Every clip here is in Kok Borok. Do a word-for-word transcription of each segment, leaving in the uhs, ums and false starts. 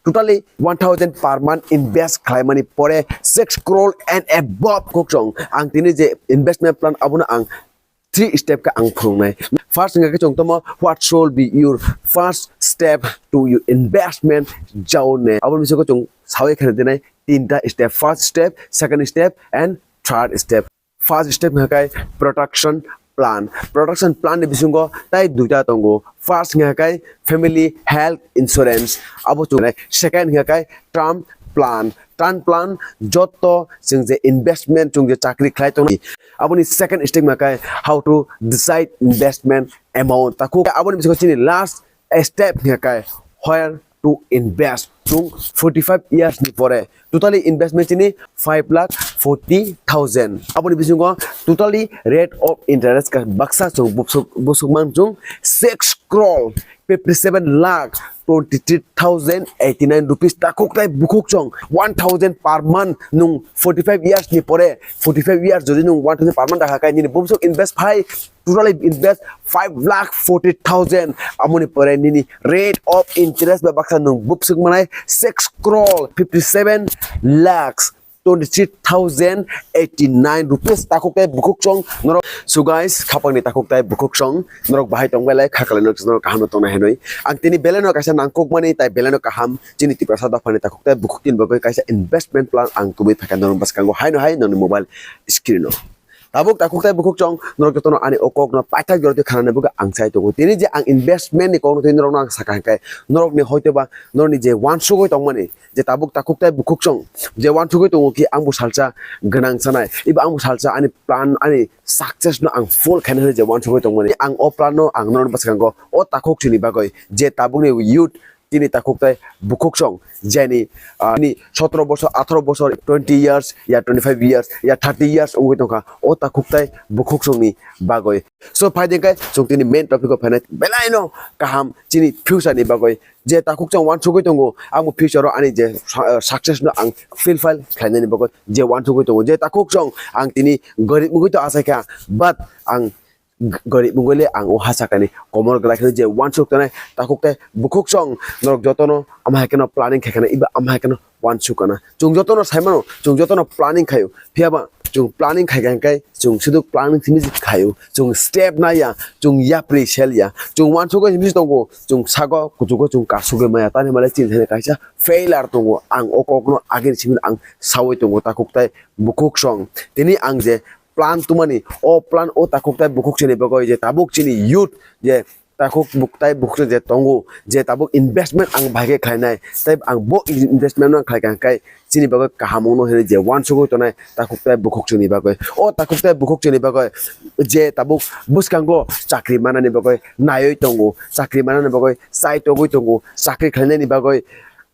totally one thousand per month invest khlaimani pore six crore and above bukhuk chwng ang tini je investment plan abono ang three step khe ang phunuknai. First hwnkhe chwng tamo, what should be your first step to your investment journey? Aboni bisingo chwng sawi kheno dinai tinta step, first step, second step and third step. First step hwnkhe production plan. Production plan ni bisingo tai duita tongo. First hwnkhe family health insurance, abo chwng. Second hwnkhe term plan. Term plan joto chwng je investment, chwng je chakri khlai tongnai, aboni second step hwnkhe how to decide investment amount. Takhuk aboni bisingo chini last step hwnkhe where to invest. Chwng forty five years ni pore totally investment chini five lakh forty thousand. Aboni bisingo totally rate of interest ka baksa chwng busuk, busuk man chwng six crore fifty seven lakh twenty three thousand eighty nine rupees. Takhuk tai bukhuk chwng one thousand per month, nwng forty five years ni pore, forty five years jodi nwng one thousand per month dakha khai nini bumsok invest phai, totally invest five lakh forty thousand. Amoni pore nini rate of interest ba baksa nwng bumsok manai six crore fifty seven lakhs twenty three thousand eighty nine rupees. Takhuk tai bukhuk chwng norok. So guys, khapang ni takhuk tai bukhuk chwng norok bahai tong belai kha kalai norok norok kaham no tong nai hinwi. Ang tini belai no kaisa nangkuk mani tai belai no kaham chini Tiprasa dopha ni takhuk tai bukhuk tin bagwi kaisa investment plan ang tubui phaikha norok bwskango haino hai noni mobile screen o. Tabuk takhuk tai bukhuk chwng norok jotono ani o kok no paithak jora twi khanani bagwi ang chai tongo. Tini je ang investment ni kok no twi norok no ang sakha hwnkhe norok ni hoito ba norok ni je wansugwi tong mani, je tabuk takhuk tai bukhuk chwng je wansugwi tongo ki ang bo salsa gwnang sanai, eba ang bo salsa ani plan, ani success no ang full khaina hinwi je wansugwi tong mani. Ang o plan no ang norok bwskango o takhuk chini bagwi je tabuk ni youth tini takhuk tai bukhuk chwng jeni, ah, ni sotro bosor, atharo bosor, twenty years ya twenty five years ya thirty years wngwi tongkha o takhuk tai bukhuk chwng ni bagwi. So phai dengkai chwng tini main topic o phainai belai no kaham chini future ni bagwi. Je takhuk chwng wansugwi tongo, ang bo future o ani je sa-, success no ang fulfill khlainani bagwi je wansugwi tongo. Je takhuk chwng ang tini gorib wngwi to achaikha, but ang g-, gorib wngwi le ang o ha sakani komor gwlai kheno je wansuk tongnai takhuk tai bukhuk chwng norok jotono ama hai kheno planning khai khana, eba ama hai kheno wansuk kana. Chwng jotono sai mano, chwng jotono planning khaio. Phiya ba chwng planning khai kha hwnkhe chwng sudu planning simi se khaio. Chwng step naiya, chwng yapri sel ya. Chwng wansugwi simi se tongo, chwng sago kuchugo chwng kasugwi maya. Tani male chini thani kaisa failure tongo. Ang o kokno agini simi ang sawi tongo takhuk tai bukhuk chwng. Tini ang je plan tumani, o plan o takhuk tai bukhuk chini bagwi je tabuk chini youth je takhuk buk tai bukhuk je tongo, je tabuk investment ang bahai khe khlainai, tei ang bo investment no khlai kha hwnkhe chini bagwi kaham wngno hinwi je wansugwi tongnai takhuk tai bukhuk chini bagwi. O takhuk tai bukhuk chini bagwi je tabuk bwskango chakri manani bagwi naiwi tongo, chakri manani bagwi chai togwi tongo, chakri khlainani bagwi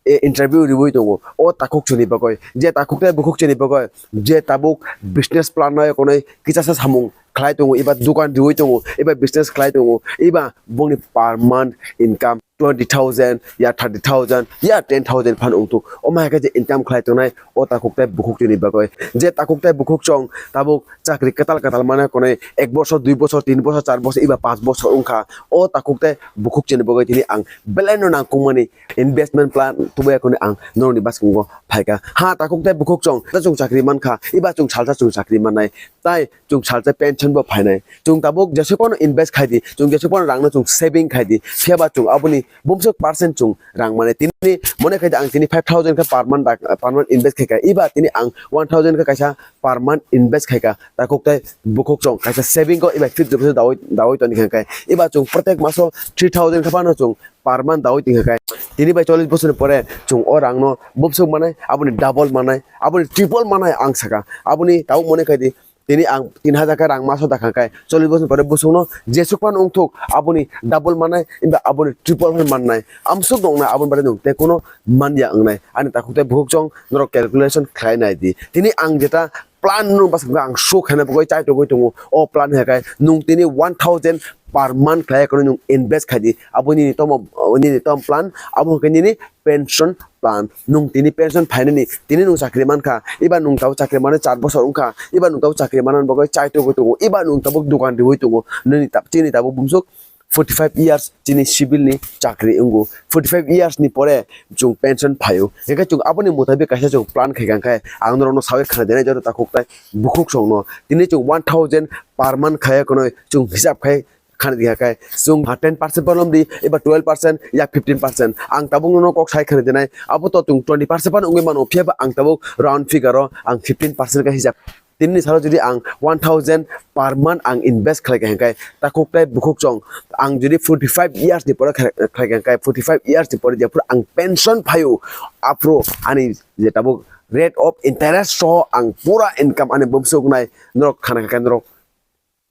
e, interview riwi tongo. O takhuk chini bagwi, je takhuk tai bukhuk chini bagwi, je tabuk business plan nai konai kichasa samung khlai tongo, eba dukan riwi tongo, eba business khlai tongo, eba bongni per month income twenty thousand ya thirty thousand ya ten thousand phan wngthuk. Omo hai khe je income khlai tongnai o takhuk tai bukhuk chini bagwi. Je takhuk tai bukhuk chwng tabuk chakri kwtal kwtal mana konai ek bosor, dui bosor, tin bosor, char bosor, eba panch bosor wngkha. O takhuk tai bukhuk chini bagwi tini ang belai no nangkukmani investment plan tubui khe ang norokni bwskango phaikha. Ha, takhuk tai bukhuk chwng, ta chwng chakri mankha, eba chwng salsa chwng chakri mannai, tai chwng salsa pension bo phainai. Chwng tabuk jesuk phano invest khai di, chwng jesuk phano rangno chwng saving khai di, phiya ba chwng aboni bumsok percent chwng rang mannai. Tini mone khai di ang tini five thousand khe per month dak-, per month invest khai kha, eba tini ang one thousand khe kaisa per month invest khai kha. Takhuk tai bukhuk chwng kaisa saving o eba fixed deposit dawi, dawi toni kha khe, eba chwng protek maso three thousand khe phano chwng per month dawi tongkha khe, tini bai chollish bosor ni pore chwng o rang no bumsok manai, aboni double manai, aboni triple manai ang saka. Aboni tabuk mone khai di, tini ang tin hajar khe rang maso dakha khe, chollish bosor ni pore bwswk no jesuk phano wngthuk, aboni double manai, eba aboni triple phano mannai. Amsuk nokna aboni bagwi nwng tei kuno manya wngnai. Ani takhuk tai bukhuk chwng norok calculation khlai nai di. Tini ang jeta plan no bwskango ang show khaina bagwi chai togwi tongo. O plan hai khe nwng tini one thousand per month khlai khe nwng invest khai di. Abo nini tomo, nini tom plan, abo hwnkhe nini pension plan. Nwng tini pension phainani, tini nwng chakri mankha, eba nwng tabuk chakri manai char bosor wngkha, eba nwng tabuk chakri manani bagwi chai togwi tongo, eba nwng tabuk dukan riwi tongo, nini tab-, chini tabuk bumsok forty five years chini civil ni chakri wngo, forty five years ni pore chwng pension phaio. Hingkhe chwng aboni mutabik kaisa chwng plan khaikha, hingkhe ang norokno sawi khna dinai joto takhuk tai bukhuk songno. Tini chwng one thousand per month khaiya khwnwi chwng hisab khai khana diya khai chwng ha ten percent palom di eba twelve percent ya fifteen percent. Ang tabuk nono kok sai khana dinai, abo to chwng twenty percent pano wngwi mano, phiya ba ang tabuk round figure o ang fifteen percent khe hisab. Tini salo jodi ang one thousand per month ang invest khlai kha hingkhe takhuk tai bukhuk chwng ang jodi forty five years ni pore khlai kha hingkhe forty five years ni pore jephuru ang pension phaio, aphuru ani je tabuk rate of interest so ang pura income ani bumsuk nai norok khana kha norok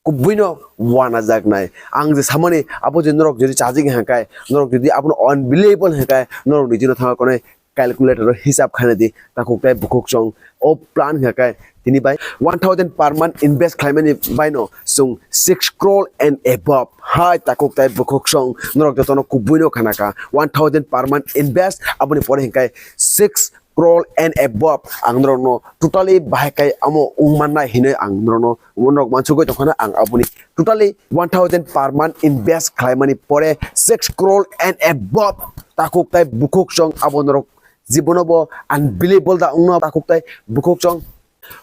kubuino wanajaknai. Ang je samani abo je norok jodi chajik hingkhe, norok jodi abono unbelievable hingkhe, norok nijino thangwi konwi calculator o hisab khaina di, takhuk tai bukhuk chwng o plan hingkhe tini bai one thousand per month invest khlaimani baino chwng six crore and above hai takhuk tai bukhuk chwng norok jotono kubuino khana kha one thousand per month invest, aboni pore hingkhe six crore and above ang norokno totally bahai kai amo wngmannai hinwi ang norokno norok mansugwi tongkhana ang aboni totally one thousand per month invest khlaimani pore six crore and above takhuk tai bukhuk chwng abo norok jibono bo unbelievable da wngno takhuk tai bukhuk chwng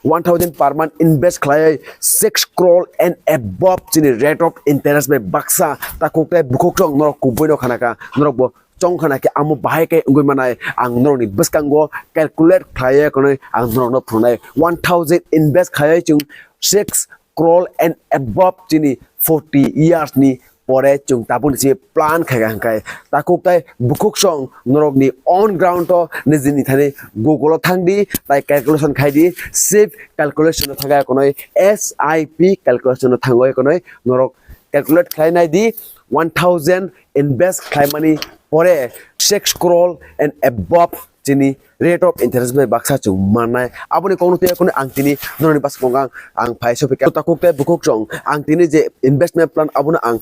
one thousand per month invest khlaiwi six crore and above chini rate of interest bai baksa takhuk tai bukhuk chwng norok kubuino khana kha norok bo chong khana khe amo bahai khe wngwi manai ang norokni bwskango calculate khlaiwi khwnwi ang norokno phunai one thousand invest khlaiwi chwng six crore and above chini forty years ni pore chwng tabukni simi plan khaikha hingkhe takhuk tai bukhuk chwng norokni on ground o nijini thani Google o thangdi tai calculation khaidi sip calculation o thangwi khwnwi sip calculation o thangwi khwnwi norok calculate khlai nai di one thousand invest khlaimani pore six crore and above chini rate of interest bai baksa chwng mannai. Aboni kokno twi kheno ang tini norokni bwskango ang, ang phai sophi kha. Takhuk tei bukhuk chwng ang tini je investment plan abono ang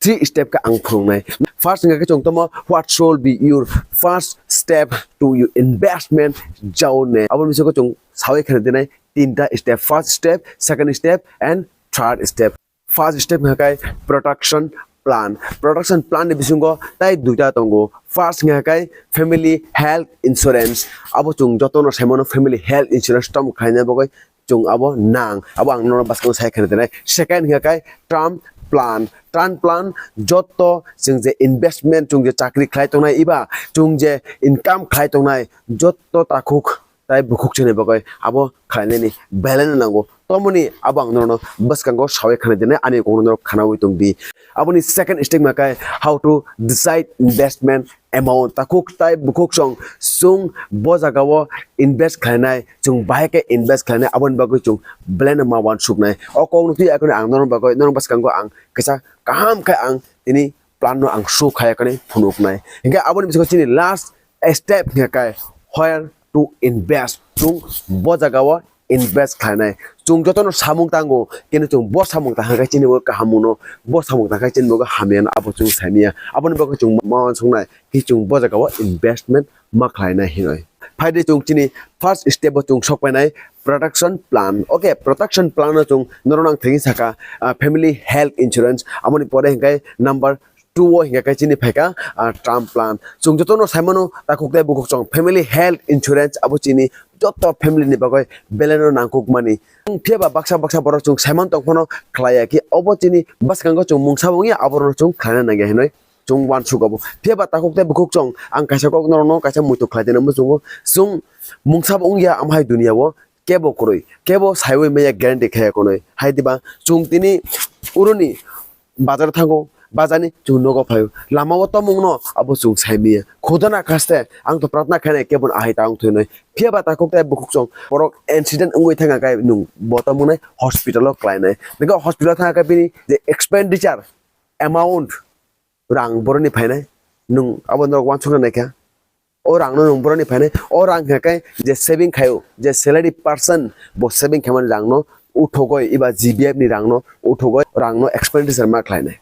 three step khe ang phunuknai. First hingkha khe chwng tamo what should be your first step to your investment journey. Aboni bisingo chwng sawi kheno dinai tinta step. First step, second step and third step. First step hingkha khe production plan. Production plan ni bisingo tai duita tongo. First hingkha khe family health insurance. Abo chwng jotono saimano family health insurance tom khlaina bagwi chwng abo nang. Abo ang nono bwskango sai kheno dinai. Second hingkha khe term plan. Term plan joto chwng je investment, chwng je chakri khlai tongnai iba, chwng je income khlai tongnai joto takhuk tai bukhuk chini bagwi abo khlainani belai no nango. Tomoni abo ang norokno bwskango sawi khana dinai, ani kokno norok khanawi tong di. Aboni second step hingkha khe how to decide investment amount. Takhuk tai bukhuk chwng, chwng bo jagao invest khlainai, chwng bahai khe invest khlainai, aboni bagwi chwng belai no ma uansuknai. O kokno twi akheno ang norok bagwi, norok bwskango ang kisa kaham khe ang tini plan no ang show khayakhani phunuknai. Hingkhe aboni bisingo chini last step hingkha khe where to invest. Chwng bo jagao invest khlainai. Chwng jotono samung tango, kini chwng bo samung tangkha khe chini bo kaham mano, bo samung tangkha chini bo hamya no abo chwng saimanya. Aboni bagwi chwng ma uansuknai khe chwng bo jagao investment ma khlainai hinwi. Phaidi chwng chini first step o chwng sokpainai production plan. Okay, production plan no chwng norok ang thengwi sakha, ah, family health insurance. Aboni pore hingkhe number two o hingkha khe chini phaikha, ah, term plan. Chwng jotono saimano takhuk tei bukhuk chwng family health insurance abo chini joto family ni bagwi belai no nangkukmani. Phiya ba baksa baksa borok chwng saiman tong phano khlaiya khe obo chini bwskango chwng mungsa bo wngya aborokno chwng khlaina nangya hinwi chwng uansuk abo. Phiya ba takhuk tei bukhuk chwng ang kaisa kok norokno kaisa muitu khlai tongna muchungo chwng mungsa bo wngya amhai duniya o kebo kwrwi kebo saiwi maya guarantee khaya khwnwi hai diba chwng tini uroni bazar thango, bazarni chwng nogo phaio, lamao tomungno abo chwng saimaya. Khuda na khaste, ang to pratna khainai kebo no ahai ta wng thwinai. Phiya ba takhuk tei bukhuk chwng borok accident wngwi thangkha khe nwng bo tomungnai hospital o khlainai. Nokha hospital o thangkha khe bini je expenditure amount rang boroni phainai nwng abo norok uansukna naikha. O rangno nwng boroni phainai, o rang hingkha khe je saving khaio, je salary person bo saving khaimani rangno uthogoi eba G B F ni rangno uthogoi rangno expenditure ma khlainai.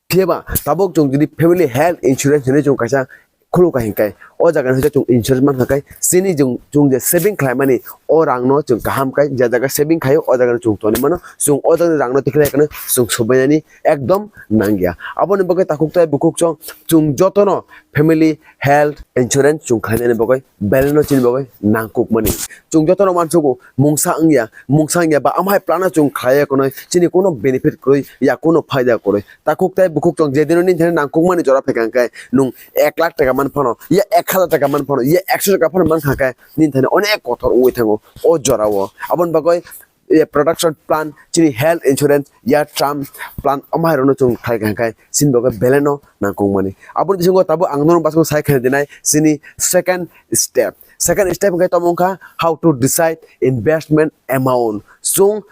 Phiya ba tabuk chwng jodi family health insurance hinwi chwng kaisa khulukha hinkhe O jaga ni hwnkhe chwng insurance mankha khe chini chwng, chwng je saving khlaimani o rangno chwng kaham khe je jaga saving khaio o jaga no chwng tonwi mano, chwng o jaga ni rangno tikhlai kheno chwng sobainani ekdom nangya. Aboni bagwi takhuk tai bukhuk chwng, chwng jotono family health insurance chwng khlainani bagwi belai no chini bagwi nangkukmani. Chwng jotono uansugo mungsa wngya, mungsa wngya ba amhai plano chwng khlaiya kheno chini kuno benefit kwrwi ya kuno phaida kwrwi. Takhuk tai bukhuk chwng jedino nini thani nangkukmani jora phaikha hwnkhe nwng ek lakh taka man phano, ya ek hazar taka man phano, ya ekso taka phano mankha khe nini thani onek kotor wngwi thango o jorao. Aboni bagwi, ya protection plan, chini health insurance, ya term plan, omo hairokno chwng khlai kha hwnkhe chini bagwi belai no nangkukmani. Aboni bisingo tabuk ang norok bwskango sai khaina dinai chini second step. Second step hwnkhe tamo wngkha how to decide investment amount. Chwng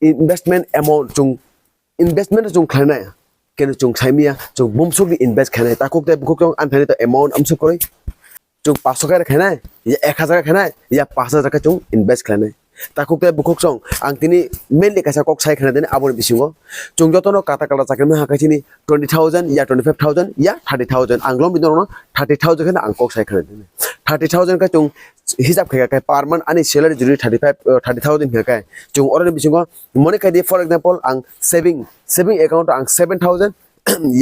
investment amount chwng investment chwng khlainai, keno chwng saimaya chwng bumsukni invest khainai, takhuk tai bukhuk chwng ani thani to amount amsuk kwrwi, chwng paanch khe khainai, ya ek hazar khainai, ya paanch hazar khe chwng invest khlainai. Takhuk tai bukhuk chwng ang tini mainly kaisa kok sai khaina tini aboni bisingo chwng jotono kata kata chakri mankha khe chini twenty thousand ya twenty five thousand ya thirty thousand, ang lombi norokno thirty thousand khe ang kok sai khaina tini. Thirty thousand khe chwng hisab khaikha khe per month ani salary jodi thirty five, uh, thirty thousand hingkha khe chwng oroni bisingo mone khai di, for example, ang saving, saving account ang seven thousand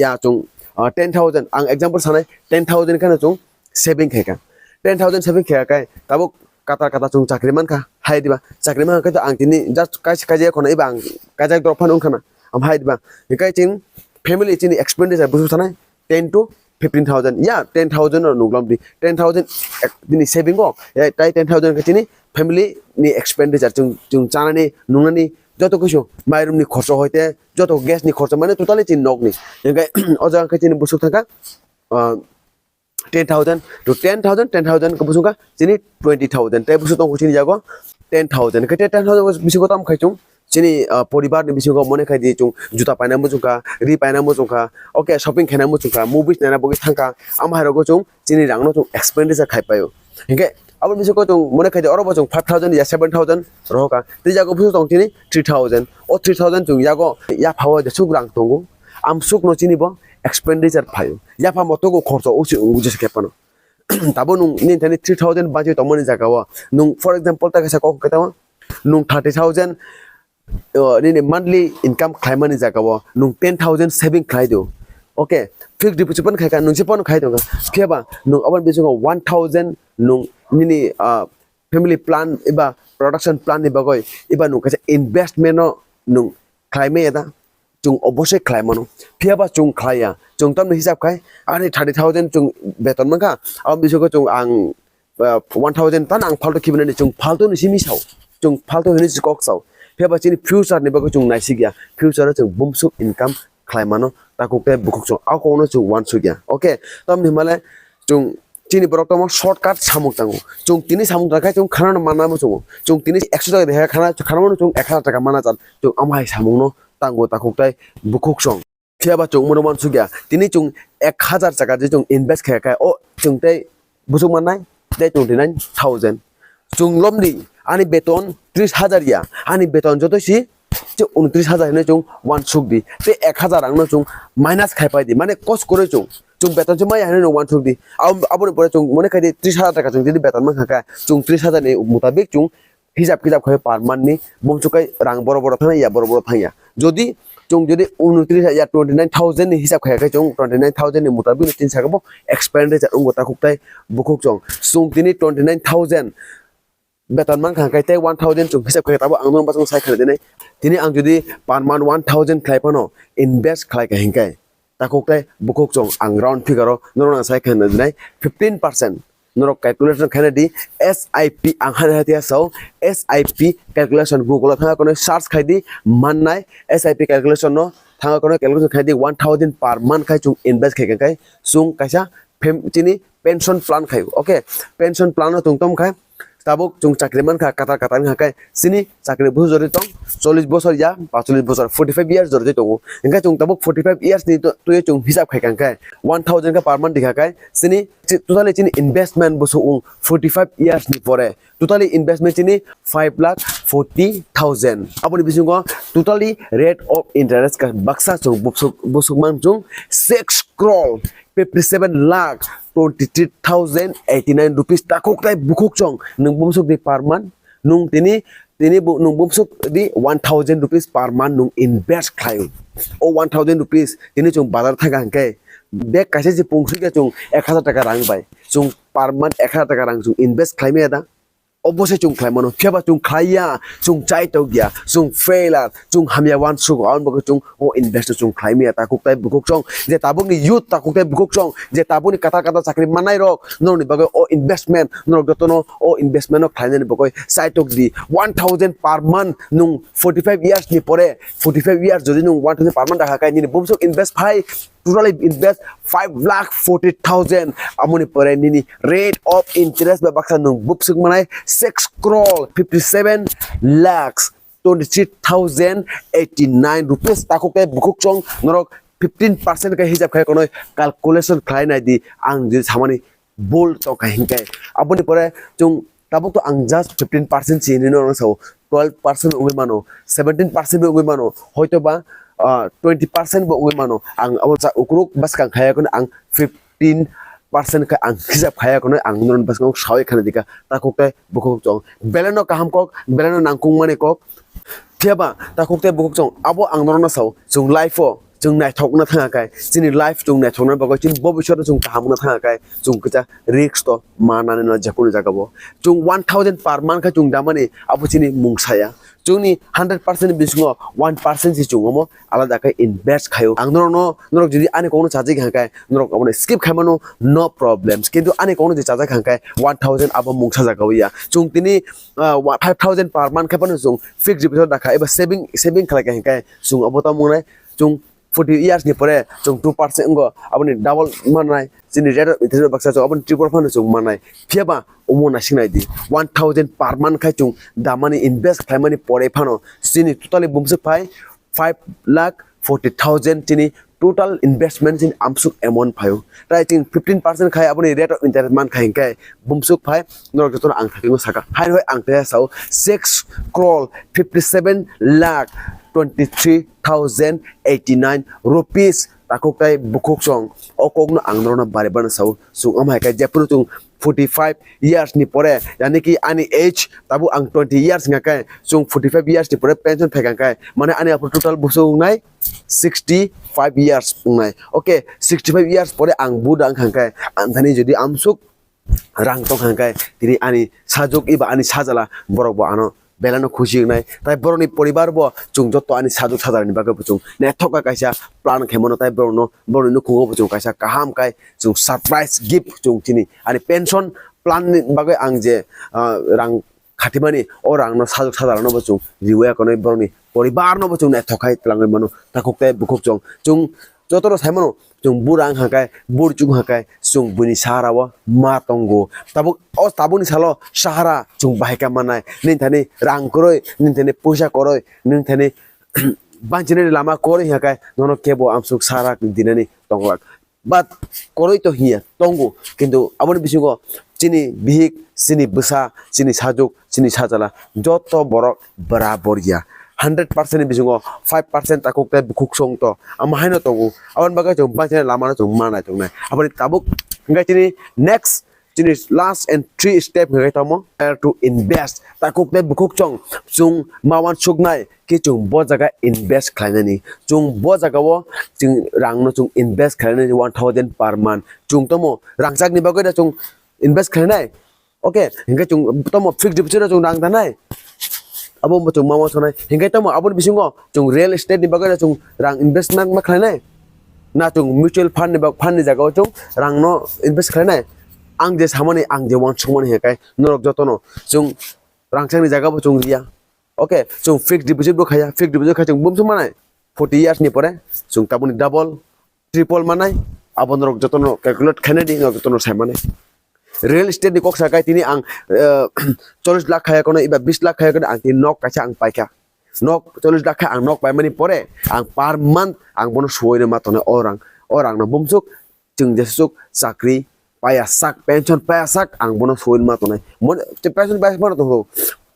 ya chwng, uh, ten thousand, ang example sanai, ten thousand kheno chwng saving khaikha. Ten thousand saving khaikha khe tabuk kata kata chwng chakri mankha, hai diba? Chakri mankha khe to ang tini just kaisa kaisa kheno iba ang kaisa drop phano wngkhana, am hai diba? Hingkhe chwng family chini expenditure busu sanai, ten to fifteen thousand, ya, ten thousand no nuklom di, ten thousand ek-, bini saving o, ya, tai ten thousand khe chini family ni expenditure, chwng, chwng chanani, nungnani, joto kisu, mairum ni khorcho hoite, joto gas ni khorcho, mane totally chini nok ni. Hingkhe o jaga khe chini busuk thangkha, ah, ten thousand to ten thousand, ten thousand khe busuk kha chini twenty thousand, tai busuk tongkha chini yago ten thousand, khe ten thousand bisingo tam khai chwng, chini, ah, poribar ni bisingo mone khai di chwng juta paina muchungkha, ri paina muchungkha, okay, shopping khaina muchungkha, movies naina bagwi thangkha, ama hai rogo chwng chini rangno chwng expenditure khai paio. Hinkhe aboni bisingo chwng mone khai di oro bo chwng five thousand ya seven thousand rohorkha, tei yago busu tong chini three thousand, o three thousand chwng yago yaphao jesuk rang tongo, amsukno chini bo expenditure phaio, yapha motogo khorcho usi ungu jesa khe phano. Tabo nwng nini thani three thousand budget tongmani jagao nwng, for example, ta kaisa kok khe tamo nwng thirty thousand, o, nini monthly income khlaimani jagao nwng ten thousand saving khlai do. Okay, fixed deposit pono khai kha, nwng se pono khai tongkha. Phiya ba nwng aboni bisingo one thousand nwng nini, ah, family plan eba production plan ni bagwi eba nwng kaisa investment no nwng khlai maya da? Chwng obosai khlai mano. Phiya ba chwng khlai ya. Chwng tamni hisab khai, ani thirty thousand chwng beton mankha, aboni bisingo chwng ang, ah, one thousand tan ang phalto khibinani, chwng phalto ni simi sao, chwng phalto hinwi se kok sao. Phiya ba chini future ni bagwi chwng naisik ya, future o chwng bumsuk income khlai mano takhuk tei bukhuk chwng, a kokno chwng uansuk ya. Okay, tamni hwnmale chwng chini borok tamo shortcut samung tango, chwng tini samung tang khe chwng khana no manna muchungo, chwng tini ekso taka de khana, khana mano chwng ek hazar taka mana chan, chwng amhai samung no tango takhuk tei bukhuk chwng. Phiya ba chwng mano uansuk ya, tini chwng ek hazar taka je chwng invest khe khe o chwng tei busuk mannai tei twenty nine thousand. Chwng lomdi ani beton tris hazar ya, ani beton joto si je untris hazar hinwi chwng uansuk di, tei ek hazar rang no chwng minus khai pai di, mane kos kwrwi chwng, chwng beton se maya hinwi no uansuk di. Abo, aboni pore chwng mone khai di tris hazar taka chwng jodi beton mankha khe, chwng tris hazar ni mutabik chwng hisab kitab khai per month ni bumsuk khai rang boro boro thangya, boro boro thangya. Jodi chwng jodi untris ya twenty nine thousand ni hisab khai khe chwng twenty nine thousand ni mutabik ni tin saka bo expenditure wngo takhuk tei bukhuk chwng. Chwng tini twenty nine thousand beton mankha khe tei one thousand chwng hisab khai tabo ang nwng bwskango sai khana dinai. Tini ang jodi per month one thousand khlai phano invest khlai kha hinkhe takhuk tei bukhuk chwng ang round figure o norok ang sai khana dinai fifteen percent. Norok calculation khaina di S I P ang hai hai tiya sao, S I P calculation Google o thangna kono search khai di, mannai S I P calculation no thangna kono calculation khai di, one thousand per month khai chwng invest khai khai chwng kaisa fam-, chini pension plan khai. Okay, pension plan no tong tom khai tabuk chwng chakri mankha, katar katar wngkha khe chini chakri busu jorwi tong, chollish bosor ya paanchchollish bosor, forty five years jorwi tongo. Hinkhe chwng tabuk forty five years ni to-, twi chwng hisab khai kha khe one thousand khe per month dikha khe chini chi-, totally chini investment busu wng forty five years ni pore totally investment chini five lakh forty thousand. Aboni bisingo totally rate of interest ka baksa chwng busuk, busuk man chwng six crore fifty seven lakh twenty three thousand eighty nine rupees takhuk tai bukhuk chwng nwng bumsuk di per month. Nwng tini, tini bu-, nwng bumsuk di one thousand rupees per month nwng invest khlai. O one thousand rupees tini chwng bazar thangkha hwnkhe bag kaisa se pungsui khe chwng ek hazar taka rang bai chwng per month ek hazar taka rang chwng invest khlai maya da? Obosai chwng khlai mano, phiya ba chwng khlai ya, chwng chai tok ya, chwng failure, chwng hamya uansuk, aboni bagwi chwng o invest chwng khlai maya takhuk tai bukhuk chwng, je tabukni youth takhuk tai bukhuk chwng, je tabukni kwtal kwtal chakri manai rok, norokni bagwi o investment, norok jotono o investment no khlainani bagwi chai tok di, one thousand per month, nwng forty five years ni pore, forty five years jodi nwng one thousand per month dakha khai nini bumsuk invest phai, totally invest five lakh forty thousand, amoni pore nini rate of interest ba baksa nwng bumsuk manai six crore fifty seven lakhs twenty three thousand eighty nine rupees takhuk tai bukhuk chwng norok fifteen percent khe hijab khai kono calculation khlai nai di ang je samani bol tongkha hinkhe. Aboni pore chwng tabuk to ang just fifteen percent si hinwi norok sao, twelve percent wngwi mano, seventeen percent wngwi mano, hoito ba, ah, twenty percent bo wngwi mano. Ang abo cha ukruk bwskang khaya kono ang fifteen percent khe ang hisab khaya kono ang norok bwskango sawi khana dikha takhuk tai bukhuk chwng. Belai no kaham kok, belai no nangkukmani kok. Phiya ba takhuk tai bukhuk chwng abo ang norokno sao, chwng life o chwng naithokna thangkha khai, chini life chwng naithokna bagwi, chini bobiswt no chwng kaham wngna thangkha khai, chwng kisa risk to manani no jekunu jaga bo. Chwng one thousand per month khe chwng damani abo chini mungsa ya. Chwngni hundred percent ni bisingo one percent si chwng omo alada khe invest khaio. Ang norokno, norok jodi ani kokno chajak kha khai, norok abono skip khai mano, no problems. Kintu ani kokno je chajak kha khai one thousand abo mungsa jaga o ya. Chwng tini, ah, wa-, five thousand per month khe phano chwng fixed deposit dakha eba saving, saving khlai kha hinkhe chwng abo tamo wngnai chwng forty years ni pore chwng two percent wngo, aboni double mannai, chini rate of interest baksa chwng aboni triple phano chwng mannai. Phiya ba omo naising nai di, one thousand per month khai chwng damani invest khlaimani pore phano chini totally bumswk phai five lakh forty thousand chini total investment chini amsuk amount phaio. Tai chwng fifteen percent khai aboni rate of interest man khai hinkhe bumswk phai norok jotono ang thakgwi sakha. Haino hai ang tei sao six crore fifty seven lakh twenty three thousand eighty nine rupees takhuk tai bukhuk chwng. O kokno ang norokno bari bari sao. Chwng omo hai khe jephuru chwng forty five years ni pore, yani ki ani age tabuk ang twenty years wngkha khe, chwng forty five years ni pore pension phaikha khe, mane ani aphuru total bwswk wngnai sixty five years wngnai. Okay, sixty five years pore ang buda wngkha khe, ang thani jodi amsuk rang tongkha khe, tini ani sajwk eba ani sajala borok bo ano belai no khusi wngnai. Tai borokni poribar bo chwng joto ani sajwk sajala ni bagwi bo chwng naithok khe kaisa plan khe mano, tai borokno, borokni nukhungo bo chwng kaisa kaham kai chwng surprise gift chwng chini ani pension plan ni bagwi ang je, ah, rang khatimani, o rangno sajwk sajalano bo chwng riwi ya konwi borokni poribarno bo chwng naithok khai twlangwi mano takhuk tei bukhuk chwng. Chwng jotono sai mano chwng bura wngkha khe, burchuk wngkha khe chwng buini sahara o ma tongo. Tabuk o tabukni salo sahara chwng bahai kha mannai. Nini thani rang kwrwi, nini thani puisa kwrwi, nini thani banchinani lama kwrwi wngkha khe nono kebo amsuk sahara dinani tonglak. But kwrwi to hiya tongo, kintu aboni bisingo chini bihik, chini bwsa, chini sajwk, chini sajala joto borok borabor ya. Hundred percent ni bisingo five percent takhuk tei bukhuk song to. Amo haino tongo. Aboni bagwi chwng banchinani lamano chwng ma naitongnai. Aboni tabuk hwnkhe chini next, chini last and three step hwnkhe tamo, where to invest. Takhuk tei bukhuk chwng, chwng ma uansuknai khe chwng bo jaga invest khlainani. Chwng bo jagao chwng rangno chwng invest khlainani one thousand per month. Chwng tamo rangchakni bagwi da chwng invest khlainai. Okay, hinkhe chwng tamo fixed deposit o chwng rang danai. Abo bo chwng ma uansuknai. Hinkhe tamo aboni bisingo chwng real estate ni bagwi da chwng rang invest ma khlainai. Na chwng mutual fund ni bag, fund ni jagao chwng rangno invest khlainai. Ang je samani, ang je uansukmani hinkhe norok jotono chwng rangchakni jagabo chwng riya. Okay, chwng fixed deposit bo khaya, fixed deposit khai chwng bumswk manai forty years ni pore chwng tabukni double, triple manai, abo norok jotono calculate khainai di, norok jotono sai manai. Real estate ni kok sakai tini ang, eh, chollish lakh khaya kono, iba bish lakh khaya kono, ang tini nok kaisa ang paikha. Nok chollish lakh khe ang nok paimani pore, ang per month ang bono suwai ma tongnai o rang, o rangno bumswk chwng jesuk chakri paya sak, pension paya sak, ang bono suwin ma tongnai. Mon-, pension paya sak mano tongo.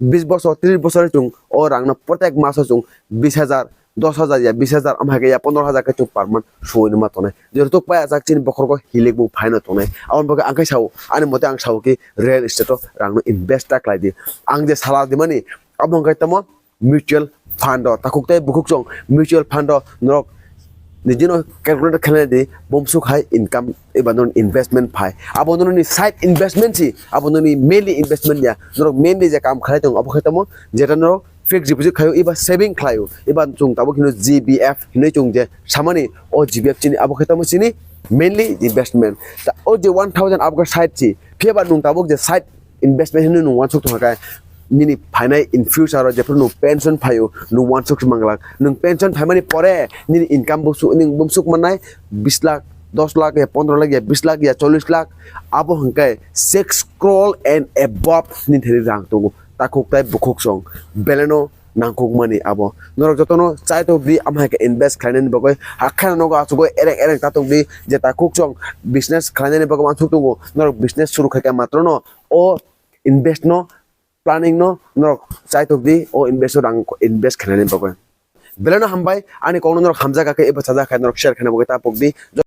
Bis bosor, tris bosor chwng o rangno protek maso chwng bis hajar, dos hajar ya bis hajar, am hai khe ya pondro hajar khe chwng per month suwi numa tongnai. Jero tok pai achak chini bokhorok hilik bo phaino tongnai. Aboni bagwi ang khe sao, ani mote ang sao ki real estate o rang no invest ta khlai di. Ang je sala di mani, abo hwnkhe tamo mutual fund o, takhuk tei bukhuk chwng mutual fund o norok nijino calculate khlai di, bumsuk hai income eba norok investment phai. Abo norok ni side investment si, abo norok ni mainly investment ya. Norok mainly je kam khlai tongo, abo khe tamo jeta norok fixed deposit khlaio, eba saving khlaio, eba chwng tabuk hino G B F hinwi chwng je samani, o G B F chini abo khe tamo chini mainly investment. Ta o je one thousand abo khe side si, phiya ba nwng tabuk je side investment hinwi nwng uansuk tongkha khe, nini phainai in future o jephru nwng pension phaio, nwng uansuk se manglak. Nwng pension phaimani pore nini income bumsuk, nwng bumsuk mannai bis lakh, dos lakh ya, pondro lakh ya, bis lakh ya, chollish lakh, abo hwnkhe six crore and above nini thani rang tongo. Takhuk tei bukhuk chwng beleno nangkukmani abo. Norok jotono chaitok di, am hai khe invest khlainani bagwi, hakhe nogo achugwi ereng ereng tatok di, je takhuk chwng business khlainani bagwi uansuk tongo. Norok business suru khai khe matrono o invest no, planning no norok chaitok di, o invest o rang invest khlainani bagwi. Beleno hambai, ani kokno norok hamjak khe eba chajak khe norok share khaina bagwi ta pok di.